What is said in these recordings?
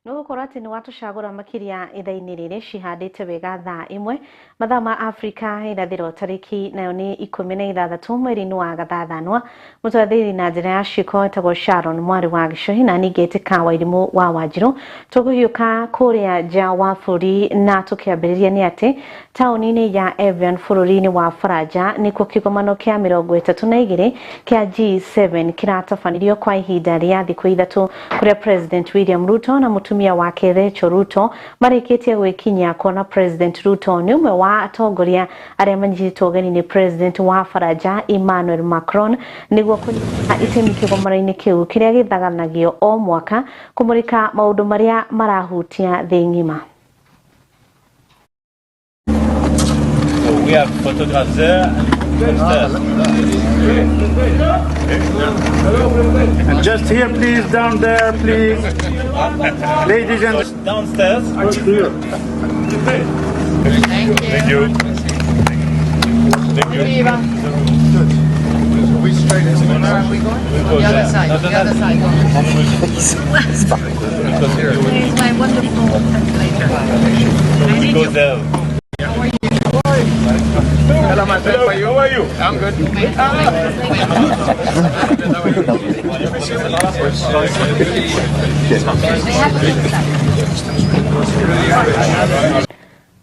Nĩ gũkorwo atĩ nĩ watũcagũra makĩria ithaa-inĩ rĩrĩ cihandĩte wega thaa 1 mathaa ma Afrika irathĩro, tarĩki nayo nĩ 16 mweri-inĩ wa gathathanwa. Mũtwathĩri na njĩra ya ciĩko etagwo Sharon mwarĩ wa Gĩcũhĩ, na ningĩ Etĩka Wairimũ wa Wanjirũ. Tũkũhiũka kũrĩa nja wa bũrũri na tũkĩambĩrĩria nĩ atĩ taũni-inĩ ya Evian bũrũri-inĩ wa Faranja nĩkuo kĩgomano kĩa 32 kĩa G7 kĩratabanirio kwa ihinda rĩa thikũ 3, kũrĩa President William Ruto na mũtumia wake Rachel Ruto marĩkĩtie gwĩkinyia, kuona President Ruto nĩ ũmwe wa atongoria arĩa manyitĩtwo ũgeni nĩ President wa Faranja Emmanuel Macron nĩguo kũnyita itemi kĩgomano-inĩ kĩu kĩrĩa gĩthaganagio o mwaka kũmũrĩka maũndũ marĩa marahutia thĩ ng'ima. So we have photographs there and upstairs. And just here, please, down there, please. Ladies and Downstairs. Thank you. Thank you. Thank you. Where are we going? We go The other there. side. No, The no, other no. side. Because Here's my wonderful translator. I we need go you. there. Hello, my friend. How are you? I'm good. My translator. They have a little side.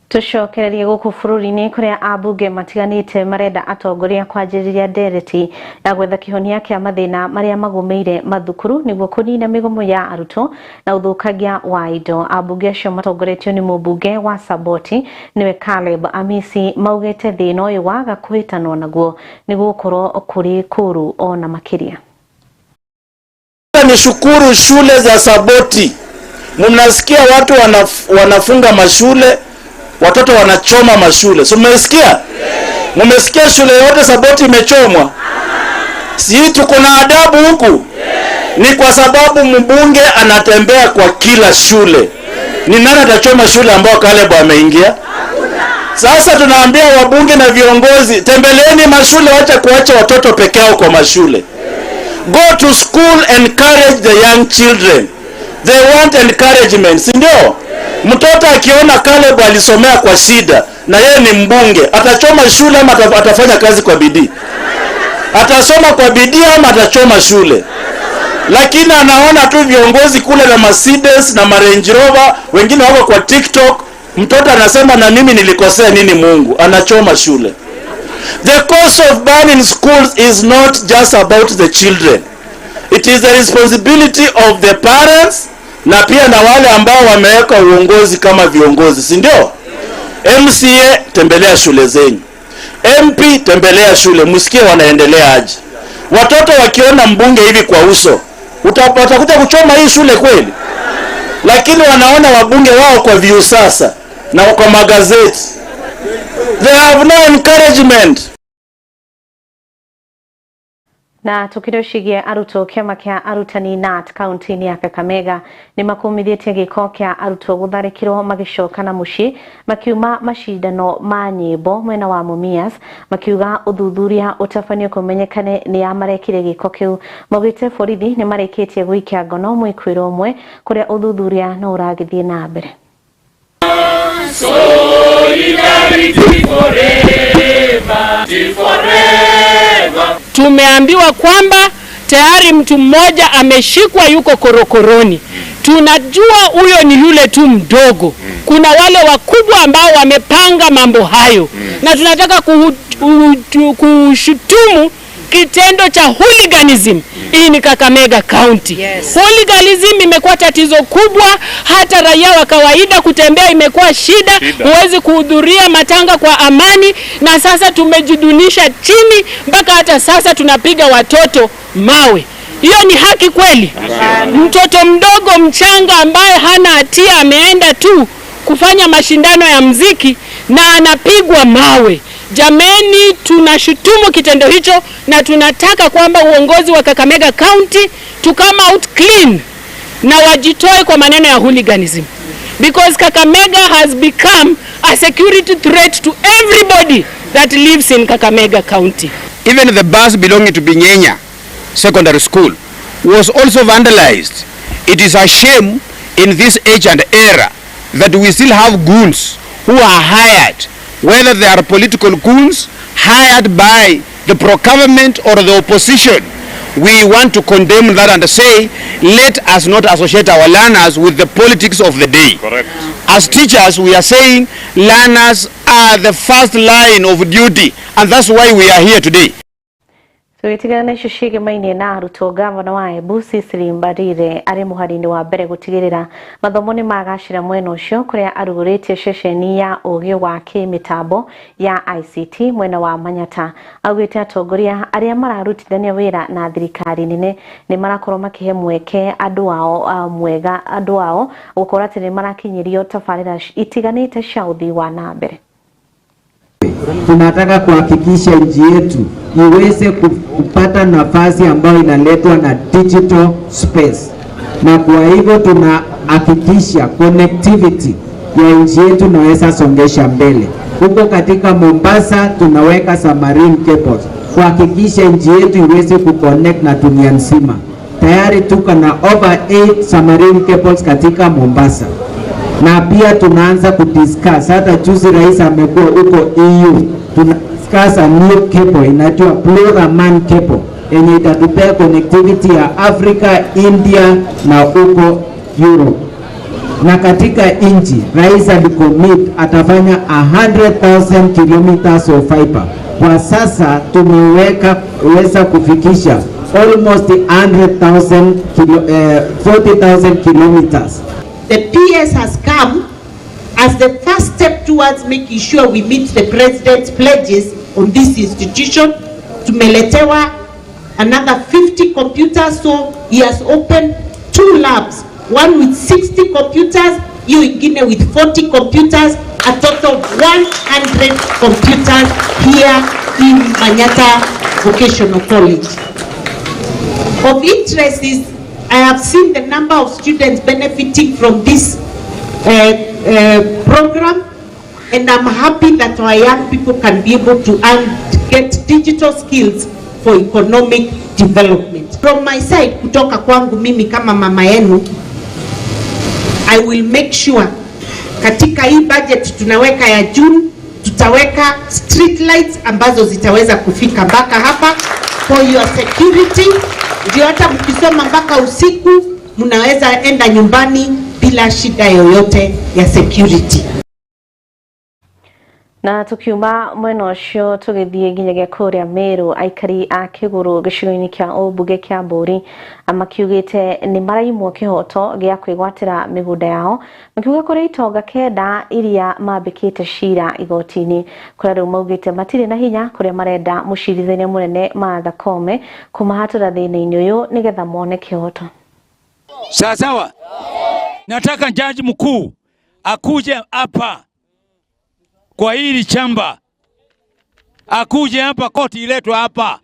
Tucokererie gũkũ bũrũri-inĩ kũrĩa ambunge matiganĩte marenda atongoria kwanjĩrĩria ndereti ya gwetha kĩhonia kĩa mathĩna marĩa magũmĩire mathukuru nĩguo kũnina mĩgomo ya arutwo na ũthũkangia wa indo. Ambunge acio matongoretio nĩ mũmbunge wa Saboti nĩwe Caleb Amisi maugĩte thĩna ũyũ waga kũhĩtanwo naguo nĩ gũgũkorwo kũrĩ kũũru ona makĩria. Nishukuru shule za Saboti, mnasikia watu wanafunga mashule, watoto wanachoma mashule. So mmesikia? Mmesikia shule yote Saboti imechomwa? Si tuko na adabu huku? Ni kwa sababu mbunge anatembea kwa kila shule. Ni nani atachoma shule ambao Caleb ameingia? Sasa tunaambia wabunge na viongozi, tembeleeni mashule, wacha kuacha watoto peke yao kwa mashule. Go to school, encourage the young children. They want encouragement, si ndio? Mtoto akiona Caleb alisomea kwa shida na yeye ni mbunge, atachoma shule ama atafanya kazi kwa bidii? Atasoma kwa bidii ama atachoma shule? Lakini anaona tu viongozi kule na Mercedes na Range Rover, wengine wako kwa TikTok. Mtoto anasema na mimi nilikosea nini Mungu? Anachoma shule. The cost of burning schools is not just about the children. It is the responsibility of the parents na pia na wale ambao wameweka uongozi kama viongozi, si ndio? MCA tembelea shule zenyu. MP tembelea shule, msikie wanaendelea aje. Watoto wakiona mbunge hivi kwa uso, watakuja kuchoma hii shule kweli? Lakini wanaona wabunge wao kwa Viusasa na kwa magazeti. They have no encouragement. Na tukĩrĩ ciĩgiĩ arutwo, kĩama kĩa arutani KNUT kaunti-inĩ ya Kakamega nĩ makũmithĩtie gĩko kĩa arutwo gũtharĩkĩrwo magĩcoka na mũciĩ makiuma macindano ma nyĩmbo mwena wa Mumias, makiuga ũthuthuria ũtabanio kũmenyekane nĩ a marekire gĩko kĩu. Maugĩte borithi nĩ marĩkĩtie gũikia ngono mwĩkwĩrwo ũmwe kũrĩa ũthuthuria no ũragĩthiĩ na mbere. Solidarity forever, forever. Tumeambiwa kwamba tayari mtu mmoja ameshikwa yuko korokoroni. Tunajua huyo ni yule tu mdogo. Kuna wale wakubwa ambao wamepanga mambo hayo, na tunataka kushutumu kitendo cha hooliganism. Hii ni Kakamega County. Yes. Hooliganism imekuwa tatizo kubwa, hata raia wa kawaida kutembea imekuwa shida, huwezi kuhudhuria matanga kwa amani, na sasa tumejidunisha chini mpaka hata sasa tunapiga watoto mawe. Hiyo ni haki kweli? Mtoto mdogo mchanga ambaye hana hatia ameenda tu kufanya mashindano ya mziki na anapigwa mawe. Jameni, tunashutumu kitendo hicho na tunataka kwamba uongozi wa Kakamega County to come out clean na wajitoe kwa maneno ya hooliganism, because Kakamega has become a security threat to everybody that lives in Kakamega County. Even the bus belonging to Binyenya Secondary School was also vandalized. It is a shame in this age and era that we still have goons who are hired, whether they are political goons hired by the pro-government or the opposition. We want to condemn that and say, let us not associate our learners with the politics of the day. Correct. As teachers, we are saying learners are the first line of duty, and that's why we are here today. Tũgĩtigana na icio ciĩgĩmainie na arutwo, gavana wa Embu Cecily Mbarire arĩ mũhari-inĩ wa mbere gũtigĩrĩra mathomo nĩ magacĩra mwena ũcio, kũrĩa arugũrĩtie ceceni ya ũgĩ wa kĩmĩtambo ya ICT mwena wa Manyata. Augĩte atongoria arĩa mararutithania wĩra na thirikari nene nĩ marakorwo makĩhe mweke andũ ao mwega andũ ao gũkorwo atĩ nĩ marakinyĩrio tabarĩra itiganĩte cia ũthii wa na mbere. Tunataka kuhakikisha nchi yetu iweze kupata nafasi ambayo inaletwa na digital space, na kwa hivyo tunahakikisha connectivity ya nchi yetu inaweza songesha mbele. Huko katika Mombasa tunaweka submarine cables kuhakikisha nchi yetu iweze kuconnect na dunia nzima. Tayari tuko na over 8 submarine cables katika Mombasa na pia tunaanza kudiscuss. Hata juzi rais amekuwa huko EU, tuna discuss a new cable inaitwa Blue Raman cable yenye itatupea connectivity ya Africa, India na huko Europe. Na katika nchi rais alicommit atafanya 100,000 kilometers of fiber. Kwa sasa tumeweka weza kufikisha almost 100,000 40,000 kilometers. The PS has come as the first step towards making sure we meet the president's pledges on this institution. Tumeletewa another 50 computers, so he has opened 2 labs, one with 60 computers, hiyo ingine with 40 computers, a total of 100 computers here in Manyatta Vocational College. Of interest is I have seen the number of students benefiting from this program, and I'm happy that our young people can be able to get digital skills for economic development. From my side, kutoka kwangu mimi kama mama yenu, I will make sure katika hii budget tunaweka ya June, tutaweka street lights ambazo zitaweza kufika mpaka hapa for your security, ndio hata mkisoma mpaka usiku mnaweza enda nyumbani bila shida yoyote ya security. Na tukiuma mwena ũcio tũgĩthiĩ nginyagia kũrĩa Meru, aikari a Kĩgũrũ gĩcigo-inĩ kĩa ũmbunge kĩa Mbũri makiugĩte nĩ maraimwo kĩhoto gĩa kwĩgwatĩra mĩgũnda yao, makiuga kũrĩ itonga 9 iria mambĩkĩte cira igoti-inĩ, kũrĩa rĩu maugĩte matirĩ na hinya, kũrĩa marenda mũcirithania mũnene Martha Koome kũmahatũra thĩna-inĩ ũyũ nĩgetha mone kĩhoto. Sawa, nataka jaji mkuu akuje hapa kwa hili chamba, akuje hapa, koti iletwe hapa.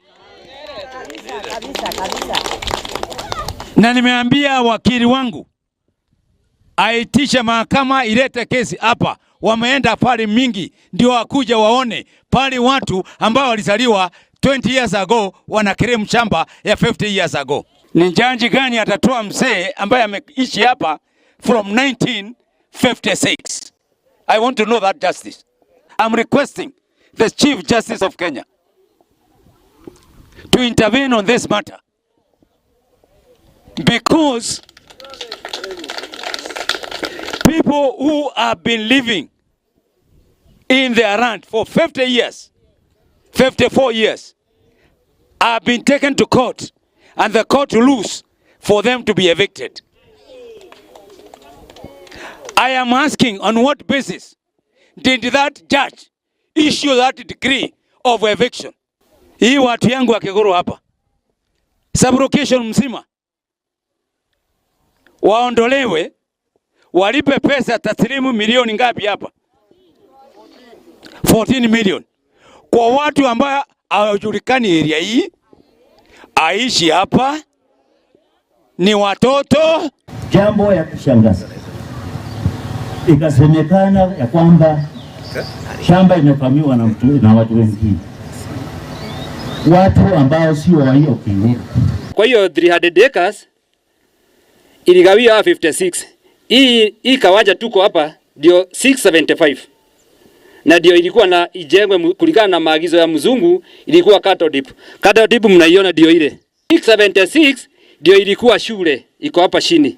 Na nimeambia wakili wangu aitishe mahakama ilete kesi hapa. Wameenda pale mingi ndio wakuja waone pale watu ambao walizaliwa 20 years ago wana claim shamba ya 50 years ago. Ni jaji gani atatoa mzee ambaye ameishi hapa from 1956? I want to know that justice. I'm requesting the Chief Justice of Kenya to intervene on this matter, because people who have been living in their land for 50 years, 54 years, have been taken to court, and the court lose for them to be evicted. I am asking, on what basis did that judge issue that decree of eviction? Hii watu yangu wa Kiguru hapa, sublocation mzima waondolewe, walipe pesa taslimu milioni ngapi hapa? 14 million kwa watu ambao hawajulikani area hii, aishi hapa, ni watoto. Jambo ya kushangaza, ikasemekana ya kwamba shamba imevamiwa na watu wengine, watu ambao sio wa hiyo Kiguru. Kwa hiyo 300 acres iligawiwa 56, Hii kawaja tuko hapa ndio 675 na ndio ilikuwa na ijengwe kulingana na maagizo ya mzungu, ilikuwa cattle dip. Cattle dip mnaiona ndio ile 676 ndio ilikuwa shule iko hapa chini.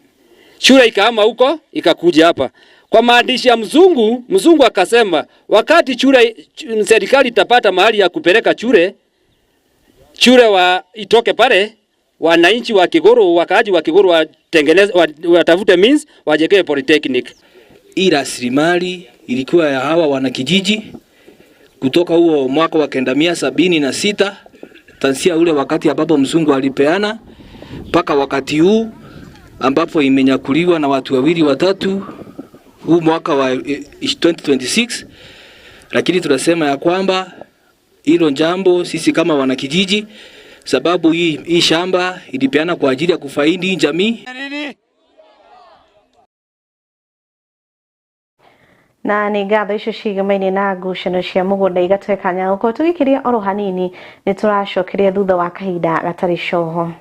Shule ikahama huko ikakuja hapa. Kwa maandishi ya mzungu, mzungu akasema wakati shule serikali itapata mahali ya kupeleka shule, shule wa itoke pale, wananchi wa Kiguru, wakaaji wa Kiguru watengeneze, watafute means wajengee polytechnic. Hii rasilimali ilikuwa ya hawa wanakijiji kutoka huo mwaka wa 1976 tansia ule wakati ambapo mzungu alipeana mpaka wakati huu ambapo imenyakuliwa na watu wawili watatu huu mwaka wa 2026. Lakini tunasema ya kwamba hilo jambo sisi kama wanakijiji, sababu hii shamba ilipeana kwa ajili ya kufaidi jamii. Na nĩ ngatho icio cigamaine na ngucanio cia mũgũnda igatwe kanya gũkorwo tũgĩkĩria oro hanini nĩ tũracokeria thutha wa kahinda gatarĩ coho.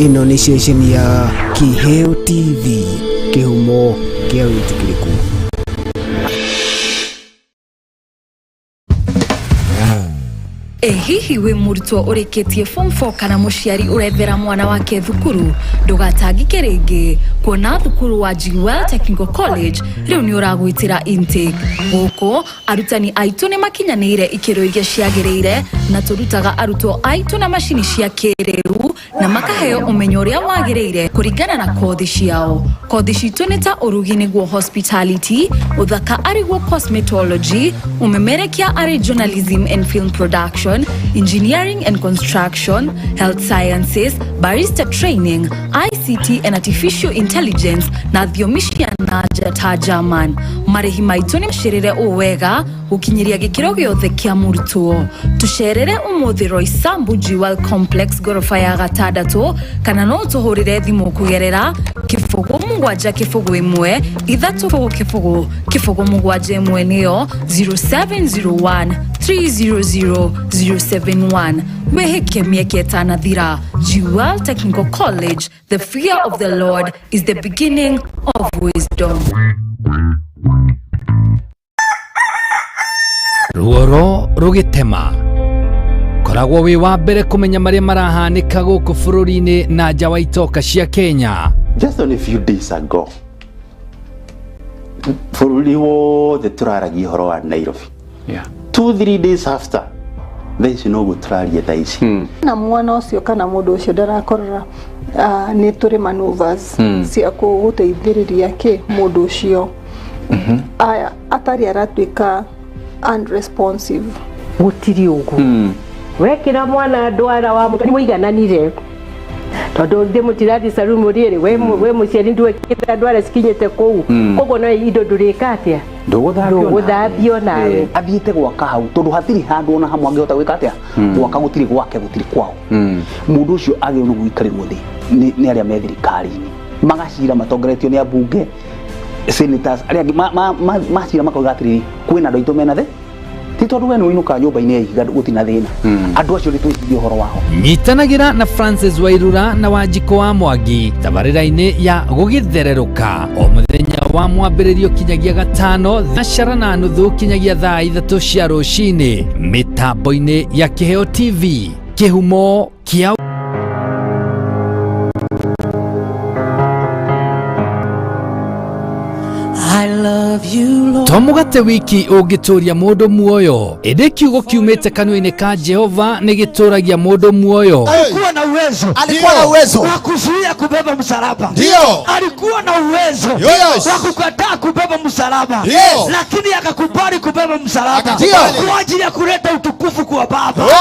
Ĩno nĩ ceceni ya Kiheo TV, kĩhumo kĩa wĩtĩkĩrĩku. Hihi wĩ mũrutwo ũrĩkĩtie form 4 kana mũciari ũrethera mwana wake thukuru, ndũgatangĩke rĩngĩ kuona thukuru wa Jewel Technical College rĩu nĩ ũragwĩtĩra intake. Gũkũ arutani aitũ nĩ makinyanĩire ikĩro iria ciagĩrĩire na tũrutaga arutwo aitũ na macini cia kĩrĩu na makaheo ũmenyo ũrĩa wagĩrĩire kũringana na kothi ciao. Kothi citũ nĩ ta ũrugi nĩguo hospitality, ũthaka arĩguo cosmetology, ũmemerekia arĩ journalism and film production, engineering and construction, health sciences, barista training, ICT and artificial intelligence na thiomi cia nanja ta German. Marĩhi maitũ nĩ macĩrĩre ũũ wega gũkinyĩria gĩkĩro gĩothe kĩa mũrutwo. Tũcerere ũmũthĩ Roysambu Jewel Complex ngoroba ya gatandatũ kana no ũtũhũrĩre thimũ kũgerera 0 7 0 1 3 0 0 0 7 1 nĩyo 0701 300 071. Wĩhĩke mĩeke ĩtanathira. Jewel Technical College, the fear of the Lord is the beginning of wisdom. Ruoro rũgĩtema koragwo wĩ wa mbere kũmenya marĩa marahanĩka gũkũ bũrũri-inĩ na nja wa itoka cia Kenya. Just only a few days ago, bũrũri wothe tũraragia ũhoro wa Nairobi. 2-3 days after, thaa ici noguo tũraria thaa ici. Na mwana ũcio kana mũndũ ũcio ndarakorora, nĩ tũrĩ maneuvers cia gũteithĩrĩria kĩ mũndũ ũcio aya atarĩ aratuĩka unresponsive. Gũtirĩ ũguo wekĩra mwana ndwara wa mũigananire tondũ thĩ mũtirathi sarumu rĩrĩ we mũciari ndwekĩra ndwara cikinyĩte kũu, koguo no indo ndũrĩka atĩa ndũgũthambio nawe. Athiĩte gwaka hau tondũ hatirĩ handũ ona hamwe angĩhota gwĩka atĩa gwaka, gũtirĩ gwake gũtirĩ kwao. Mũndũ ũcio agĩrĩirwo nĩ gũikarĩrwo thĩ nĩ arĩa me thirikari-inĩ, magacira matongoretio nĩ ambunge, senators arĩa angĩ macira makauga atĩrĩrĩ, kwĩna andũ aitũ mena thĩ ti tondũ we nĩ ũinũkaga nyũmba-inĩ ya ihiga gũtirĩ na thĩna, andũ acio nĩ twĩcirie ũhoro wao. Nyitanagĩra na Francis Wairura na Wanjikũ wa Mwangi tabarĩra-inĩ ya gũgĩthererũka o mũthenya wa mwambĩrĩrio kinyagia gatano 9:30 kinyagia thaa 3 cia rũcinĩ mĩtambo-inĩ ya Kĩheo TV, kĩhumo kĩa to mũgate wiki ũngĩtũria mũndũ muoyo, ĩndĩ kiugo kiumĩte kanua-inĩ ka Jehova nĩ gĩtũragia mũndũ muoyo. Alikuwa Alikuwa na uwezo. Alikuwa na uwezo. Wa kuzuia kubeba msalaba. Ndio. Alikuwa na uwezo. Yes. Wa kukataa kubeba msalaba. Ndio. Lakini akakubali kubeba msalaba. Ndio. Kwa ajili ya kuleta utukufu kwa Baba. Yes.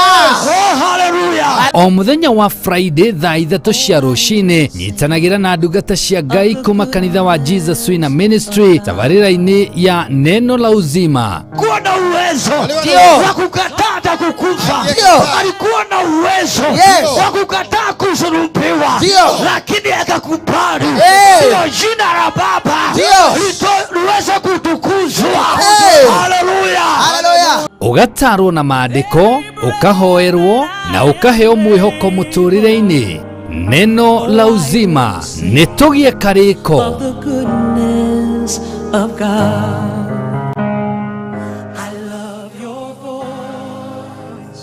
Oh, hallelujah. O muthenya wa Friday thaa 3 cia rũcinĩ nyitanagĩra na ndungata cia Ngai kuma kanitha wa Jesus Winner Ministry tabarĩra-inĩ ya Neno la Uzima. Alikuwa na uwezo Ndio. wa kukataa hata kukufa. Ndio. Alikuwa na uwezo Yes. wa kukataa kusulubiwa. Ndio. Lakini akakubali Hey. ndio jina la Baba Ndio. liweze kutukuzwa. Hey. Haleluya. Haleluya. Ũgatarwo na maandĩko, ũkahoerwo na ũkaheo mwĩhoko mũtũrĩre-inĩ. Neno la Uzima nĩ tũgĩe karĩko. The goodness of God. I love your voice.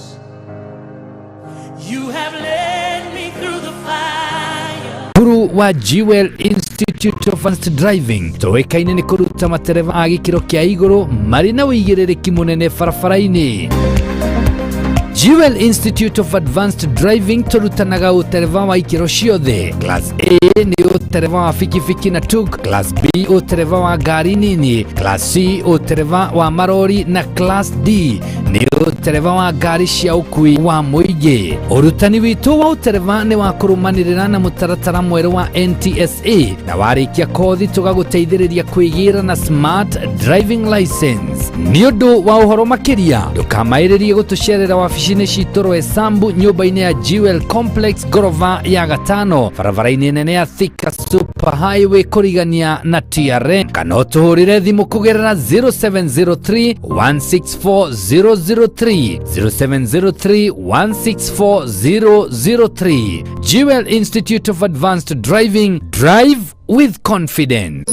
You have led me through the fire. Cukuru wa Jewel Institute of Advanced Driving tũĩkaine nĩ kũruta matereba a gĩkĩro kĩa igũrũ marĩ na ũigĩrĩrĩki mũnene barabara-inĩ. Jewel Institute of Advanced Driving tũrutanaga ũtereba wa ikĩro ciothe. Class A nĩ ũtereba wa bikibiki na tuk, Class B ũtereba wa ngari nini, Class C ũtereba wa marori na Class D nĩ ũtereba wa ngari cia ũkui wa mũingĩ. Ũrutani witũ wa ũtereba nĩ wa kũrũmanĩrĩra na mũtaratara mwerũ wa NTSA na warĩkia kothi tũgagũteithĩrĩria kwĩgĩra na smart driving license. Nĩ ũndũ wa ũhoro makĩria ndũkamaĩrĩrie gũtũcerera wabici-inĩ citũ Roysambu nyũmba-inĩ ya Jewel Complex ngorova ya gatano barabara-inĩ nene ya Thika Super Highway kũrigania na TRM kana ũtũhũrĩre thimũ kũgerera 0703 164 003 0703 164 003. Jewel Institute of Advanced Driving, drive with confidence.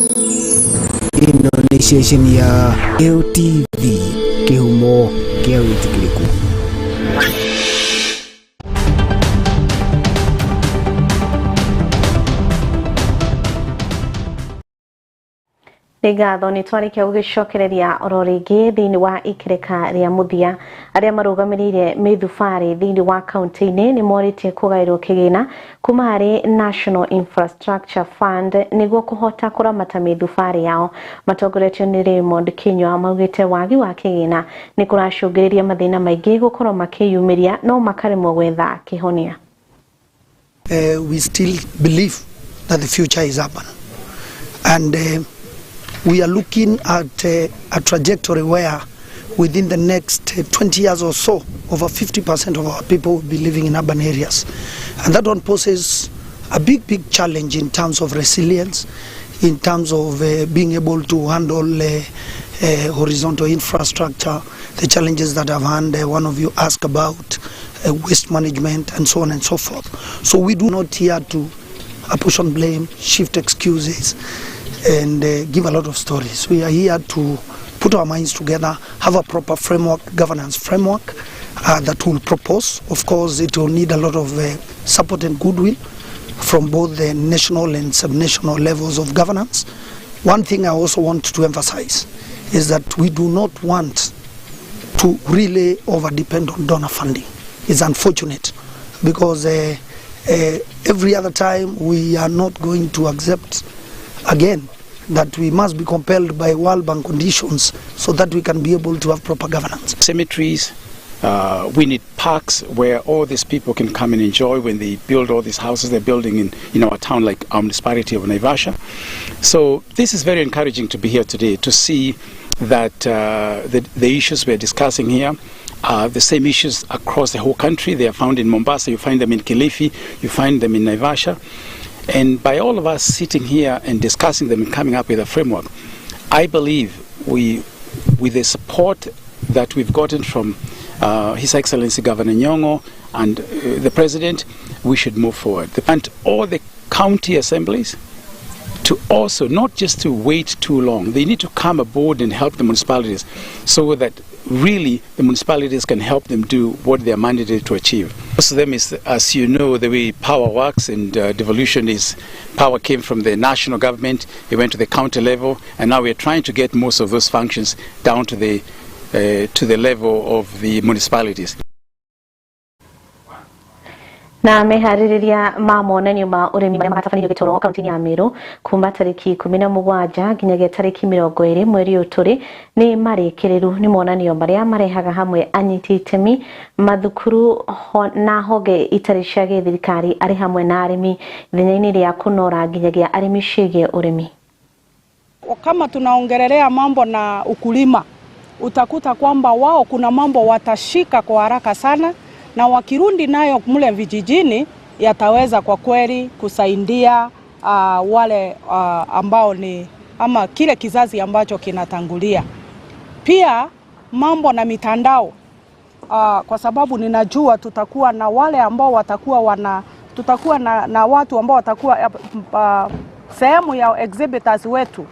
Ĩno nĩ ceceni ya LTV kĩhumo kĩa wĩtĩkĩrĩku. Nĩ ngatho nĩ twarĩkia gũgĩcokereria oro rĩngĩ thĩinĩ wa ikereka rĩa mũthia. Arĩa marũgamĩrĩire mĩthubarĩ thĩinĩ wa kaunti-inĩ nĩ morĩtie kũgaĩrwo kĩgĩna kuma harĩ National Infrastructure Fund nĩguo kũhota kũramata mĩthubarĩ yao. Matongoretio nĩ Raymond Kinyua maugĩte wagi wa kĩgĩna nĩ kũracũngĩrĩria mathĩna maingĩ gũkorwo makĩyumĩria no makaremwo gwetha kĩhonia. We still believe that the future is urban, and we are looking at a trajectory where within the next 20 years or so, over 50% of our people will be living in urban areas. And that one poses a big, big challenge in terms of resilience, in terms of being able to handle horizontal infrastructure, the challenges that I've had, one of you asked about waste management and so on and so forth. So we do not here to apportion blame, shift excuses, and give a lot of stories. We are here to put our minds together, have a proper framework, governance framework that will propose. Of course, it will need a lot of support and goodwill from both the national and subnational levels of governance. One thing I also want to emphasize is that we do not want to really over-depend on donor funding. It's unfortunate because every other time we are not going to accept again that we must be compelled by World Bank conditions so that we can be able to have proper governance. Cemeteries, we need parks where all these people can come and enjoy when they build all these houses they're building in our town, like our municipality of Naivasha. So this is very encouraging to be here today, to see that the issues we're discussing here are the same issues across the whole country. They are found in Mombasa, you find them in Kilifi, you find them in Naivasha. And by all of us sitting here and discussing them and coming up with a framework, I believe we, with the support that we've gotten from His Excellency Governor Nyong'o and the President, we should move forward. And all the county assemblies to also not just to wait too long. They need to come aboard and help the municipalities so that really the municipalities can help them do what they are mandated to achieve. Most of them is, as you know, the way power works and devolution is, power came from the national government, it went to the county level, and now we are trying to get most of those functions down to the level of the municipalities. Na meharĩrĩria ma monanio ma ũrĩmi marĩa magatabanĩrio Gĩtoro kaunti-inĩ ya Meru kuma tarĩki 17 nginyagia tarĩki 20 mweri ũyũ tũrĩ nĩ marĩkĩrĩru. Nĩ monanio marĩa marehaga hamwe anyiti itemi, mathukuru na honge itarĩ cia gĩthirikari arĩ hamwe na arĩmi ithenya-inĩ rĩa kũnora nginyagia arĩmi ciĩgiĩ ũrĩmi. Kama tunaongelelea mambo na ukulima, utakuta kwamba wao kuna mambo watashika kwa haraka sana, na wakirundi nayo mle vijijini yataweza kwa kweli kusaidia wale ambao ni ama kile kizazi ambacho kinatangulia. Pia mambo na mitandao, kwa sababu ninajua tutakuwa na wale ambao watakuwa tutakuwa na watu ambao watakuwa sehemu ya exhibitors wetu,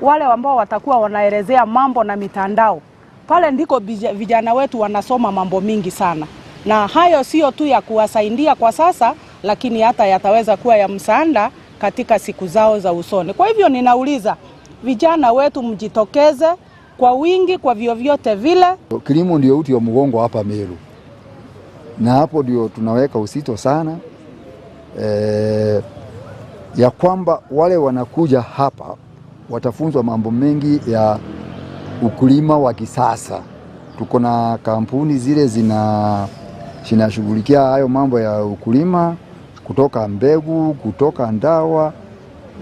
wale ambao watakuwa wanaelezea mambo na mitandao. Pale ndiko vijana wetu wanasoma mambo mingi sana. Na hayo sio tu ya kuwasaidia kwa sasa, lakini hata yataweza kuwa ya msaada katika siku zao za usoni. Kwa hivyo ninauliza vijana wetu, mjitokeze kwa wingi kwa vyovyote vile. Kilimo ndio uti wa mgongo hapa Meru, na hapo ndio tunaweka usito sana ya kwamba wale wanakuja hapa watafunzwa mambo mengi ya ukulima wa kisasa. Tuko na kampuni zile zinashughulikia hayo mambo ya ukulima, kutoka mbegu, kutoka ndawa,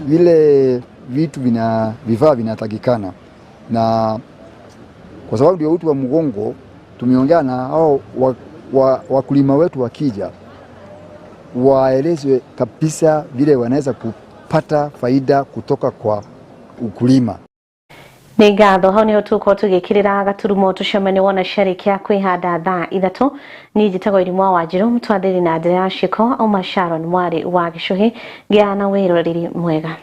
vile vitu vifaa vinatakikana. Na kwa sababu ndio uti wa mgongo, tumeongea na hao wakulima wetu, wakija waelezwe kabisa vile wanaweza kupata faida kutoka kwa ukulima. Nĩ ngatho hau nĩho tũgũkorwo tũgĩkĩrĩra gaturumo tũcemanie wona ciarĩkia kwĩhanda thaa 3. Niĩ njĩtagwo Irimũ wa Wanjirũ, mũtwathĩri na njĩra ya Ciko auma Sharon mwarĩ wa Gĩcũhĩ. Ngĩa na wĩroreri mwega.